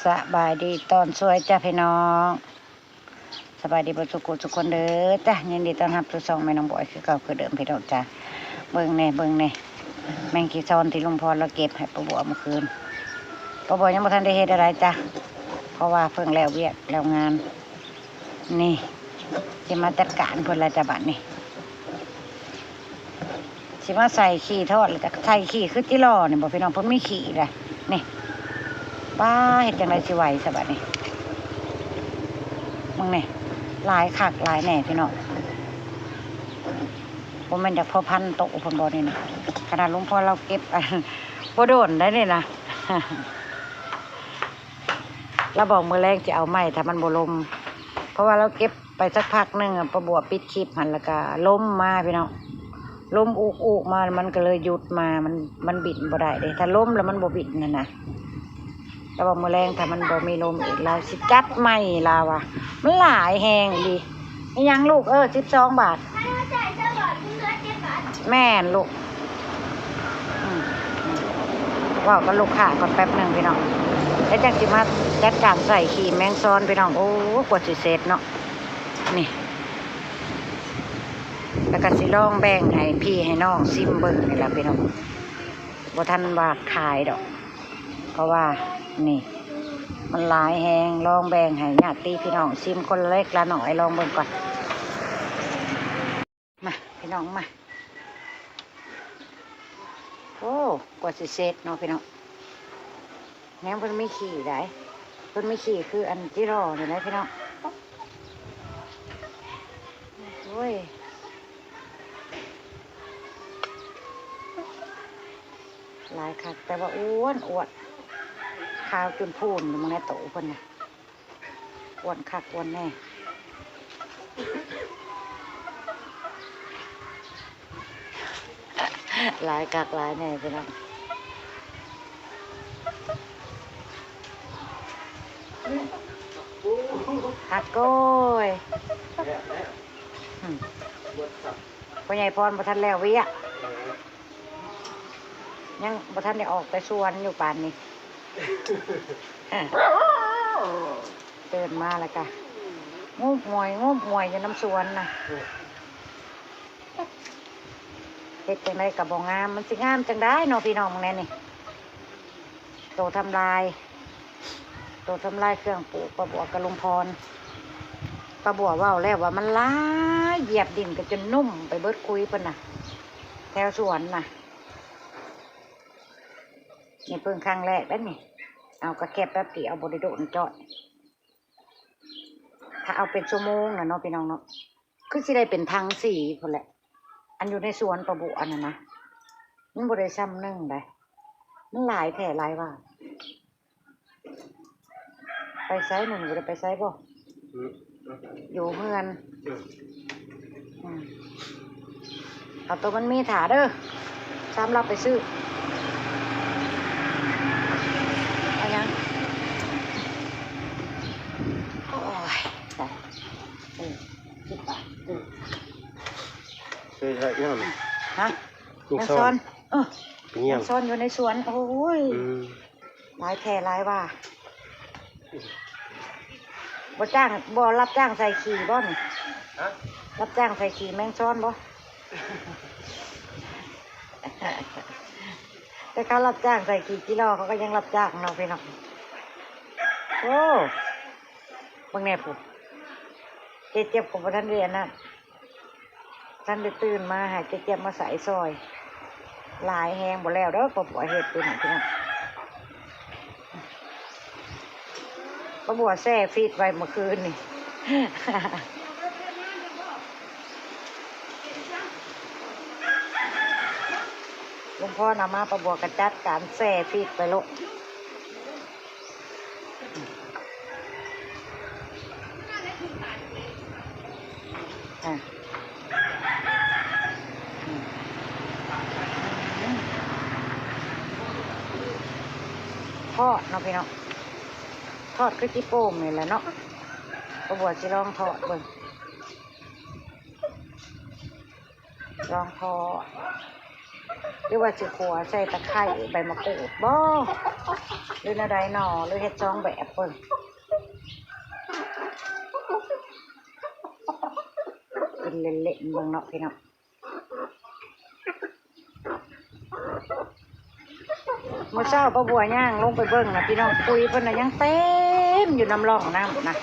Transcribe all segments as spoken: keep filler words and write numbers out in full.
สบายดีตอนสวยจ้ะพี่น้อง สบายดีเบิดทุกผู้ทุกคนเด้อจ้ะ ยินดีต้อนรับสู่ช่องแม่น้องบอยคือเก่าคือเดิมพี่น้องจ้ะ เบิ่งแหน่ เบิ่งแหน่ แมงกีซอนที่ลุงพรลาวเก็บให้ป้าบัวเมื่อคืน ป้าบัวยังบ่ทันได้เฮ็ดอะไรจ้ะ เพราะว่าเพิ่งแล้วเวียกแล้วงาน นี่ สิมาจัดการเพิ่นละจ้ะบัดนี้ สิมาใส่ขี้ทอดแล้วจ้ะ ใส่ขี้คือจิหล่อนี่บ่พี่น้อง เพิ่นมีขี้แหละ นี่ ป้า เฮ็ดจั่งใดสิไหวซะบัดนี้ มึงนี่ หลายคักหลายแหน่พี่น้อง บ่แม่นอยากพอพันโตเพิ่นบ่นี่นะ ขนาดลุงพรลาวเก็บ อัน บ่โดนได้นี่นะ ลาวบอกมื้อแลงสิเอาใหม่ถ้ามันบ่ลม เพราะว่าลาวเก็บไปสักพักหนึ่งอะ ป้าบัวปิดคลิปหั่น แล้วก็ลมมาพี่น้อง ลมอุกๆมา มันก็เลยหยุดมา มัน มันบินบ่ได้เด้ ถ้าลมแล้วมันบ่บินนั่นนะ ลาวบอกมื้อแลงถ้ามันบ่มีลมอีก ลาวสิจัดใหม่ ลาวว่า มันหลายแฮงอีหลี อิหยังลูก เออ สิบสองบาท แม่นลูก อืม อืม เว้ากับลูกค้าก่อนแป๊บหนึ่งพี่น้อง แล้วจังสิมาจัดการใส่ขี้แมงซอนพี่น้อง โอ้ กว่าสิเสร็จเนาะ นี่ แล้วก็สิลองแบ่งให้พี่ให้น้องซิมเบิ่งนี่ล่ะพี่น้อง บ่ทันว่าขายดอก เพราะว่า นี่ มันหลายแฮง ลองแบ่งให้ญาติพี่น้องซิมคนละเล็กละน้อย ลองเบิ่งก่อน มา พี่น้องมา โอ้ กว่าสิเสร็จเนาะพี่น้อง แฮงเพิ่นมีขี้ได้ เพิ่นมีขี้คืออันจิหล่อนี่แหละพี่น้อง โอ้ย หลายคัก แต่ว่าอ้วนอ้วน ขาวจนพูนอยู่ มึงแน่โตเพิ่นน่ะ อ้วนคักอ้วนแน่ หลายคักหลายแน่พี่น้อง ฮักโก้ย อืม พ่อใหญ่พรบ่ทันแล้วเวียก ยังบ่ทันได้ออกแต่สวนอยู่ปานนี้ ตื่นมาแล้วกะ งุบงอย งุบงอยอยู่นำสวนน่ะ เฮ็ดจั่งใดก็บ่งาม มันสิงามจั่งใดเนาะพี่น้อง แน่นี่ โตทำลาย โตทำลายเครื่องปลูก ป้าบัวกับลุงพร ป้าบัวเว้าแล้วว่ามันหลาย เหยียบดินก็จนนุ่มไปเบิดคุยเพิ่นน่ะ แถวสวนน่ะ นี่เพิ่งครั้งแรกเด้อนี่ เอากะแค่แป๊บเดียว บ่ได้โดนจ้อย ถ้าเอาเป็นชั่วโมงน่ะเนาะพี่น้องเนาะ คือสิได้เป็นถังสี่พุ้นแหละ อันอยู่ในสวนป้าบัวนั่นนะ มันบ่ได้ซ่ำหนึ่งใด มันหลายแท้หลายว่า ไปไสมื้อนี้ บ่ได้ไปไสบ่ อืม อยู่เฮือน อืม อืม เอาตัวมันมีถ่าเด้อ สำหรับไปซื้อ เอายัง โอ้ย ตาย เออ สิบบาท เออ ซื้ออะไรอีกหน่อย ฮะ ลูก แมงซอน ซอน เออ เป็นหยัง แมงซอนอยู่ในสวน โอ้ย อืม หลายแท้หลายว่า บ่จ้าง บ่รับจ้างใส่ขี้บ่นี่ ฮะ รับจ้างใส่ขี้แมงซอนบ่ แต่เขารับจ้างใส่ขี้จิหล่อ เขาก็ยังรับจ้างเนาะพี่น้อง โอ้ เบิ่งแน่พุ้น เจ๊เจี๊ยบก็บ่ทันได้อันนั้น ทันได้ตื่นมา ให้เจ๊เจี๊ยบมาใส่ซอย หลายแฮงบ่แล้วเด้อ ป้าบัวเฮ็ดอยู่นี่พี่น้อง ป้าบัวแช่ฟรีซไว้เมื่อคืนนี่ ลุงพรเอามา ป้าบัวก็จัดการแช่ฟรีซไปโลด อ่ะ อืม ทอดเนาะพี่น้อง ทอดคือจิโป้งนี่แหละเนาะ ป้าบัวสิลองทอดเบิ่ง ลองทอด หรือว่าสิขั่วใส่ตะไคร้ใบมะกรูดบ่ หรือแนวใดหนอ หรือเฮ็ดสองแบบเบิ่ง กินเล่นๆเบิ่งเนาะพี่น้อง มื้อเช้าป้าบัวย่างลงไปเบิ่งนะพี่น้อง ปุยเพิ่นน่ะยังเต็มอยู่นำร่องน้ำนะ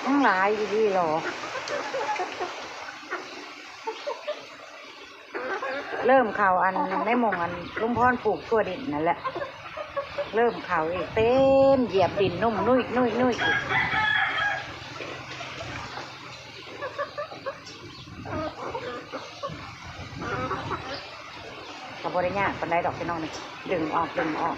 ยังหลายอยู่ดีหรอ เริ่มเข้าอันในหม่องอันลุงพรปลูกถั่วดินนั่นแหละ เริ่มเข้าอีก เต็มเหยียบดินนุ่มนุ่ยนุ่ยนุ่ยอีก ก็บ่ได้ยากปานใดดอกพี่น้องนี่ ดึงออก ดึงออก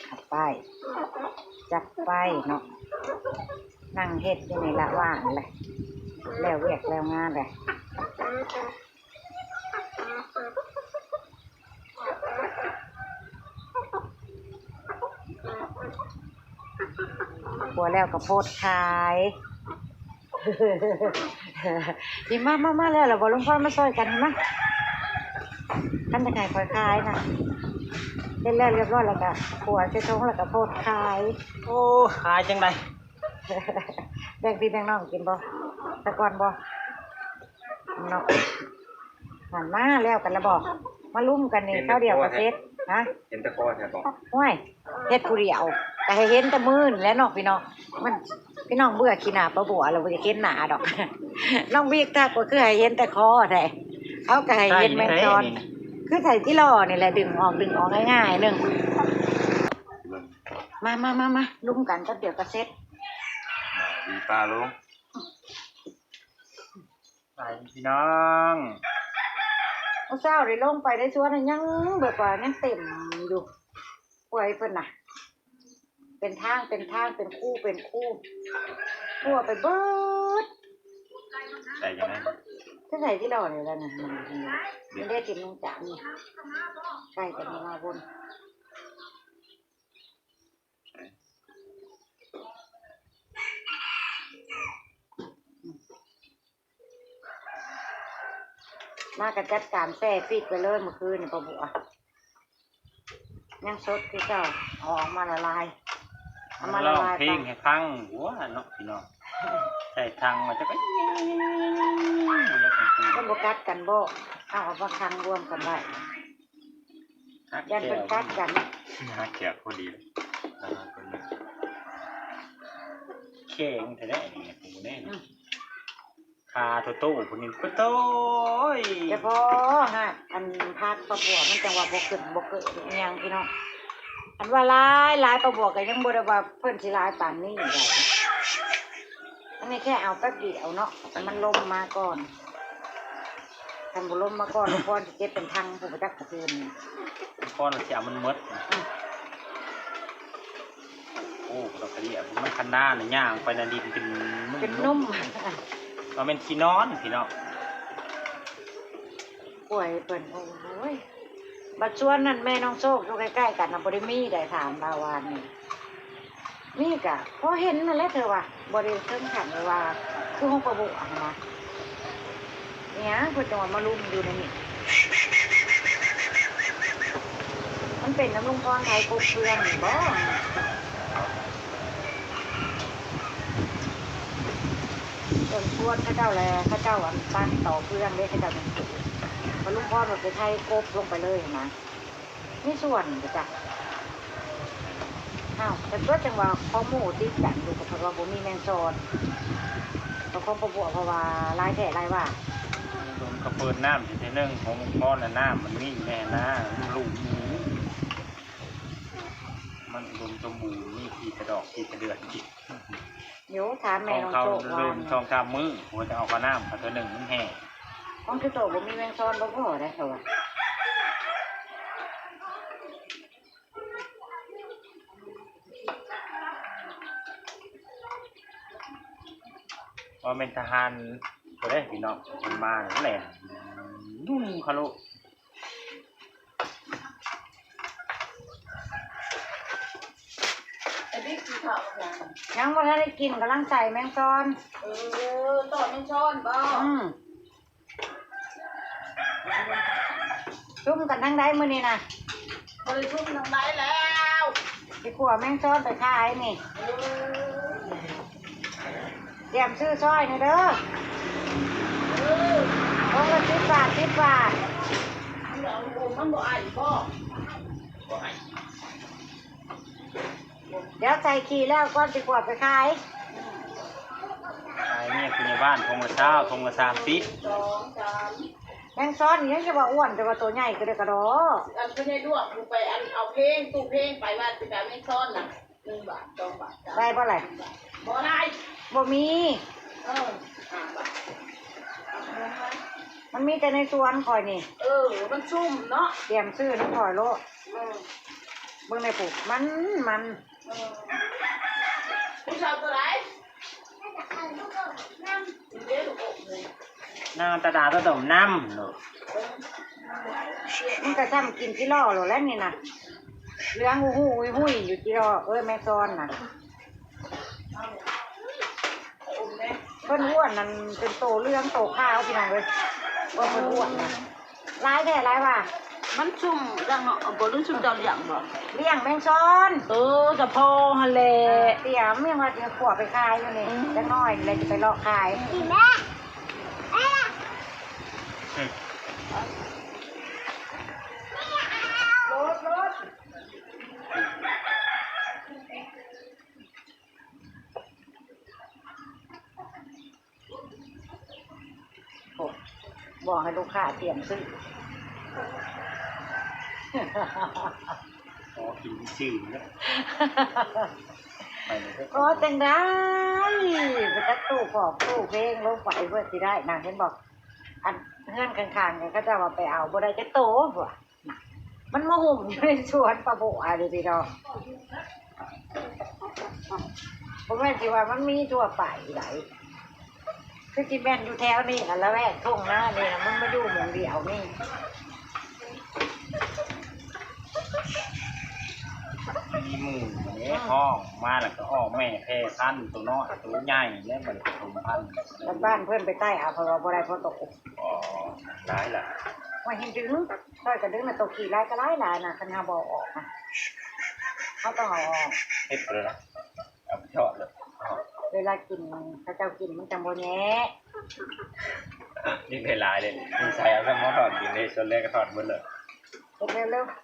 จัดไป จัดไปเนาะ นั่งเฮ็ดอยู่นี่ละ ว่างเลย แล้วเวียกแล้วงานเลย ขั่วแล้วก็โพดขาย พี่มา มา มาแล้วล่ะบ่ ลุงพรมาซอยกันมา คันจะขายขอยขายนะ เฮ็ดแล้วเรียบร้อยแล้วก็ขั่วใส่ถุงแล้วก็โพดขาย โอ้ ขายจังใด แบ่งพี่แบ่งน้องกินบ่ แต่ก่อนบ่ เนาะ หันมาแล้วกันละบ่ มาลุ้มกันนี่ เห็นแต่ คราวเดียวก็เสร็จ ฮะ เห็นแต่คอแท้บ่ ห้วย เฮ็ดผู้เดียว ก็ให้เห็นแต่มือนี่แหละเนาะพี่น้อง มัน พี่น้องเบื่อขี้หน้าป้าบัวแล้วบ่อยากเห็นหน้าดอก น้องบิ๊กทักว่าคือให้เห็นแต่คอแท้ เขาก็ให้เห็นแมงจอน ใช่นี่ คือใส่ที่ล้อนี่แหละ ดึงออก ดึงออกง่ายๆหนึ่ง มา มา มา มา ลุ้มกันแป๊บเดียวก็เสร็จ มาดีปลาลง ไปพี่น้อง มื้อเช้าได้ลงไปในสวนน่ะยังแบบว่ายังเต็มอยู่ ป่วยเพิ่นน่ะ เป็นทาง เป็นทาง เป็นคู่ เป็นคู่ ทั่วไปเบิด ใส่ยังไง จะใส่ที่ล้อนี่แหละนะ มันได้กินลงจากนี่ ใส่แต่มาบน มาก็จัดการแช่ฟรีซไปเลยเมื่อคืนนี่ป้าบัว ยังสดคือเก่า เอาออกมาละลาย เอามาละลาย ร้องเพลง ไป ให้ฟัง หัวเนาะพี่น้อง ใส่ถังมาจะก็ มันบ่กัดกันบ่ เอาออกมาขังรวมกันไว้ ฮัก ย่านเพิ่นกัดกัน ฮักแขกพอดีเลย อ่า เพิ่นน่ะ แข็งแท้ๆนี่ ผมแน่ อืม คาโตโต้ คนนี้ก็โต้ย แต่พอฮะ อันพักป้าบัวมันจังว่าบ่ขึ้นบ่เกิดอิหยังพี่น้อง อันว่าหลายหลายป้าบัวก็ยังบ่ได้ว่าเพิ่นสิหลายปานนี้ได้ อันนี้แค่เอาแป๊บเดียวเนาะ มันลมมาก่อน คันบ่ลมมาก่อน ก่อนสิเก็บเป็นถังผู้บ่จักกระเทือน ก่อนสิเอามันหมด อืม โอ้ ดอกกระเดีย มันคันนาน่ะ ย่างไปน่ะ ดินเป็นนุ่มๆ เป็นนุ่ม ว่าแม่นขี้นอนพี่น้อง ป่วยเพิ่น โอ้ย บัดสวนนั่นแม่น้องโชคอยู่ใกล้ๆกันน่ะ บ่ได้มีได้ถามลาววานนี่ มีกะพอเห็นนั่นแหละเธอว่า บ่ได้ถึงขั้นว่า คือของป้าบัวหั่นนะ เนี่ยเพิ่นจังว่ามาลุมอยู่ในนี่ มันเป็นน้ำลุงพรไทยกบเพื่อนนี่บ่ เพิ่นชวนเขาเจ้าแล เขาเจ้าอันตั้งต่อเพื่อนเด้ เขาเจ้าเป็นผู้ พอลุงพรมันไปไทยกบลงไปเลยหั่นนะ มีส่วนบ่จ๊ะ อ้าว แต่ตัวจังว่าของหมู่ติดกันอยู่ ก็เพราะว่าบ่มีแมงซอน ก็ของป้าบัว เพราะว่าหลายแท้หลายว่า ผมก็เปิดน้ำทีหนึ่ง ของหมู่พรน่ะ น้ำมันมีแน่นะ มันลุ่ม มันอุดมสมบูรณ์ มีทีละดอกทีละเดือน เดี๋ยวถามแม่น้องโชคว่า ของเขาโดนสองสามมื้อ หัวจะเอาข้าวน้ำเขาตัวหนึ่งมันแห้ง ของคือโตบ่มีแมงซอนบ่พอได้เขาว่า ว่าเป็นทหารบ่ได้พี่น้อง มันมาแหละ นุ่งคารุ แต่บิ๊กอยู่ ยังบ่ทันได้กิน กำลังใส่แมงซอน เออ ตอนแมงซอนบ่ อืม ซุ่มกันทั้งใดมื้อนี้นะ บ่ได้ซุ่มทั้งใดแล้ว สิขั่วแมงซอนไปขายนี่ เออ เตรียมซื้อซอยนี่เด้อ เออ ถุงละสิบบาท สิบบาท มันบ่ มันบ่ไอ้บ่ บ่ไอ้ เดี๋ยวใส่ขี้แล้วก่อนสิขั่วไปขาย ขายเนี่ยคุณยายบ้าน ทงละซาว ทงละสามสิบ แมงซอนนี่ยังจะว่าอ้วน แต่ว่าตัวใหญ่กระเดอะกระดอ อันเพิ่นให้ลวกอยู่ไป อันเอาเพลง ตู้เพลงไปว่าสิไปเอาแมงซอนน่ะ หนึ่งบาท สองบาท สามบาท ได้บ่ล่ะ บ่ได้ บ่มี เออ ห้าบาท มันมีแต่ในสวนข่อยนี่ เออ มันซุ่มเนาะ เตรียมซื้อน้ำข่อยโลด เออ เบิ่งในปลูก มัน มัน เออ ผู้ชายตัวไหน เดี๋ยวลูกอมเลย น้ำตาดาต้มน้ำเนาะ มันก็ซ้ำกินจิหล่อโลดแล้วนี่นะ เหลืองอู้หู้อุ้ยหุ้ยอยู่จิหล่อ เอ้ย แมงซอนน่ะ เพิ่นอ้วนนั่นเป็นโตเหลืองโตขาวพี่น้องเอ้ย ว่าเพิ่นอ้วนน่ะ หลายแท้หลายว่า มันซุ่มจังเนาะ บ่รู้ซุ่มเจ้าเลี้ยงบ่ เลี้ยงแมงซอน เออ เฉพาะหั่นแหละ เตรียมยังว่าจะขั่วไปขายอยู่นี่ อืม จักหน่อยเลยจะไปเลาะขาย กินแม่ โอ้ บอกให้ลูกค้าเตรียมซื้อ อ๋อ กินซื่อเนาะ ไปเลย ก็จังได้ ไปตัดตู้ปอกตู้เพลงลงไปเพื่อสิได้นะ เห็นบอก อันเฮือนข้างๆกันเขาเจ้าว่าไปเอาบ่ได้จักโต น่ะ มันมาหุ้มอยู่ในสวนปะโบะอะไรพี่น้อง บ่แม่นสิว่ามันมีทั่วไปได คือสิแม่นอยู่แถวนี้ล่ะ ละแวกทุ่งนานี่ล่ะ มันมาอยู่หม่องเดียวนี่ มีหมู่เนี่ย ห้องมาแล้วก็ออกแม่แพร่พันธุ์ ตัวน้อยตัวใหญ่เนี่ย มันผสมพันธุ์ บ้านเพิ่นไปไต่เอา เพราะว่าบ่ได้พอโต อ๋อ หลายล่ะ ว่าเห็นดึง ซอยกระดึงน่ะ ตัวขี้ร้ายก็ร้ายหลายนะ คันเฮาบ่เอาออกนะ เฮาต้องเอาออก เฮ็ดไปเลยนะ เอาไปทอดเลย เวลากิน เขาเจ้ากินมันจังบ่แย่ นี่ได้หลายเลย มีใส่เอาแซลมอนทอดกินเลย ส่วนแรกก็ทอดหมดเลย เฮ็ดเร็วๆ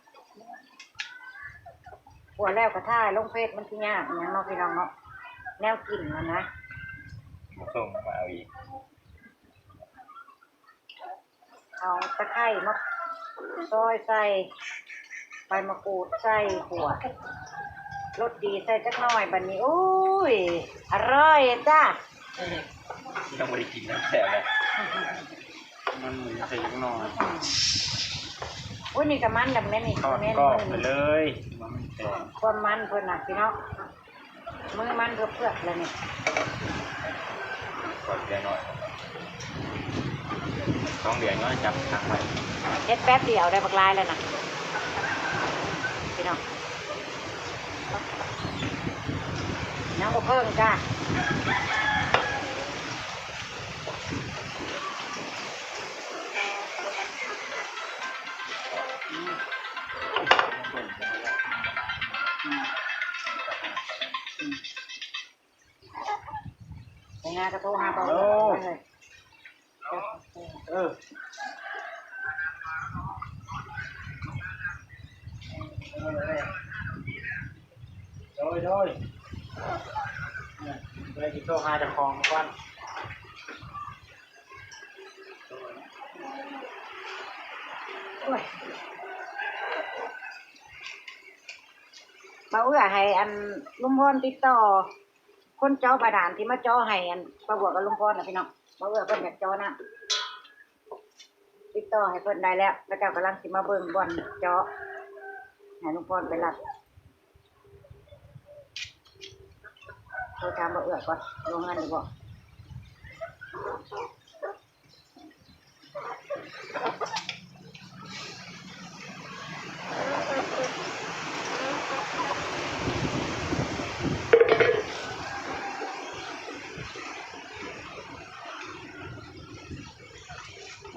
ขั่วแล้วก็ถ่ายลงเฟซมันสิยากอิหยังเนาะพี่น้องเนาะ แนวกินมันนะ มาส่งมาเอาอีก เอาตะไคร้มาซอยใส่ ใบมะกรูดใส่ ขั่วรสดีใส่จักหน่อย บัดนี้ โอ้ย อร่อยจ้า ยังบ่ได้กินน้ำแซ่บเลย มันหมูใส่จักหน่อย โอ้ย นี่ก็มันดำแม่นี่ ทอด แม่น กรอบไปเลย ความมันเพิ่นน่ะพี่น้อง มือมันเผือกๆเลยนี่ ก่อนเดียวหน่อย สองเดือนก็จับทางไว้ เฮ็ดแป๊บเดียวได้บักหลายแล้วนะ พี่น้อง ยังบ่เพิ่งจ้า ไปงานกระโทรหาเบา ฮัลโหล เลย เออ โดย โดย เออ เลยสิโทรหาเจ้าของก่อน โอ้ย บ่าวเอื้อให้อันลุงพรติดต่อ คนเจาะบาดาลที่มาเจาะให้อันป้าบวกกับลุงพรน่ะพี่น้อง บ่าวเอื้อเพิ่นอยากเจาะน้ำ ติดต่อให้เพิ่นได้แล้ว แล้วเจ้ากำลังสิมาเบิ่งบ่อนเจาะ ให้ลุงพรไปรับ โทรถามบ่าวเอื้อก่อน ลงเงินหรือบ่ เ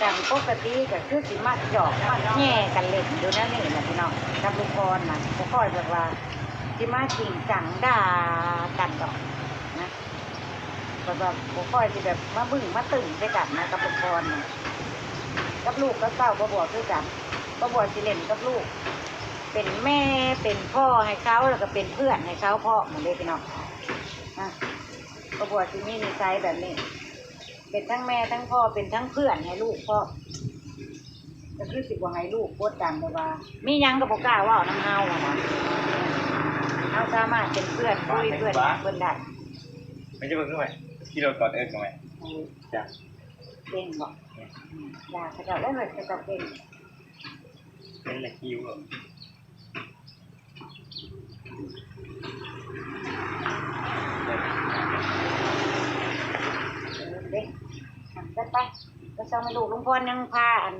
กันปกติก็คือสิมาจอกมาแย่กันเล่นอยู่แนวนี้แหละพี่น้อง กับลุงพรน่ะบ่ค่อยแบบว่าสิมาจริงจังด่ากันดอกนะ ก็แบบบ่ค่อยสิแบบมาบึ้งมาตึงใส่กันนะกับลุงพรน่ะ กับลูกกับเต้าป้าบัวคือกัน ป้าบัวสิเล่นกับลูก เป็นแม่เป็นพ่อให้เขา แล้วก็เป็นเพื่อนให้เขาพร้อมหมดเลยพี่น้องนะ ป้าบัวสิมีนิสัยแบบนี้ เป็นทั้งแม่ทั้งพ่อ เป็นทั้งเพื่อนให้ลูกพร้อม ก็คือสิบ่ให้ลูกกดดันแบบว่า มีหยังก็บ่กล้าเว้านำเฮาอะนะ เฮาสามารถเป็นเพื่อนคุยเพื่อนหยังเพิ่นได้ ไม่ใช่เพิ่งขึ้นไปที่เรากอดเอิร์กมาไหม เออ จ้ะ เก่งบ่อืมด่าเขาเจ้าแล้วเขาเจ้าเก่ง เป็นอะไรคิวเหรอ เออเด้ ไปไป ไปส่งให้ลูก ลุงพรยังพาอัน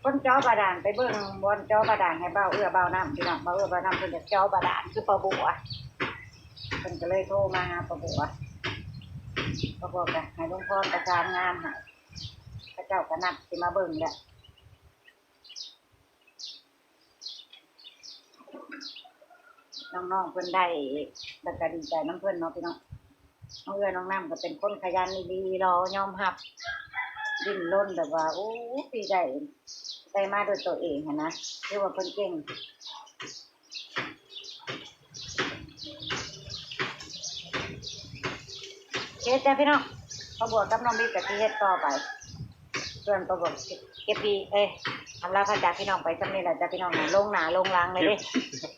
คนเจาะบาดาลไปเบิ่งบ่อนเจาะบาดาลให้เบาเอื้อเบาน้ำพี่น้อง เบาเอื้อเบาน้ำเพิ่นอยากเจาะบาดาลคือป้าบัว เพิ่นก็เลยโทรมาหาป้าบัว ป้าบัวก็ให้ลุงพรประสานงานให้ เขาเจ้าก็นัดสิมาเบิ่งแหละ น้องๆเพิ่นได้ แล้วก็ดีใจนำเพิ่นเนาะพี่น้อง น้องเอื้อน้องน้ำก็เป็นคนขยันดีๆ รอยอมรับ ดิ้นรนแบบว่า โอ้ ปีได้ ได้มาด้วยตัวเองหั้นนะ ถือว่าเพิ่นเก่ง โอเคจ้ะพี่น้อง ป้าบัวกับน้องบิ๊กก็สิเฮ็ดต่อไป ส่วนป้าบัวเก็บพี่ เอ้ย อำลาพระจากพี่น้องไปส่ำนี้แหละจ้ะพี่น้องนะ ลงหน้าลงหลังเลยเด้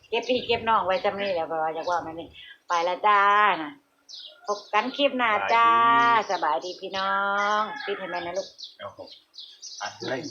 เก็บพี่เก็บน้องไว้ส่ำนี้แหละ เพราะว่าอยากเว้าแนวนี้ ไปแล้วจ้านะ พบกันคลิปหน้าจ้า สบายดี สบายดีพี่น้อง ปิดให้แม่นะลูก โอ้โหอัดเลย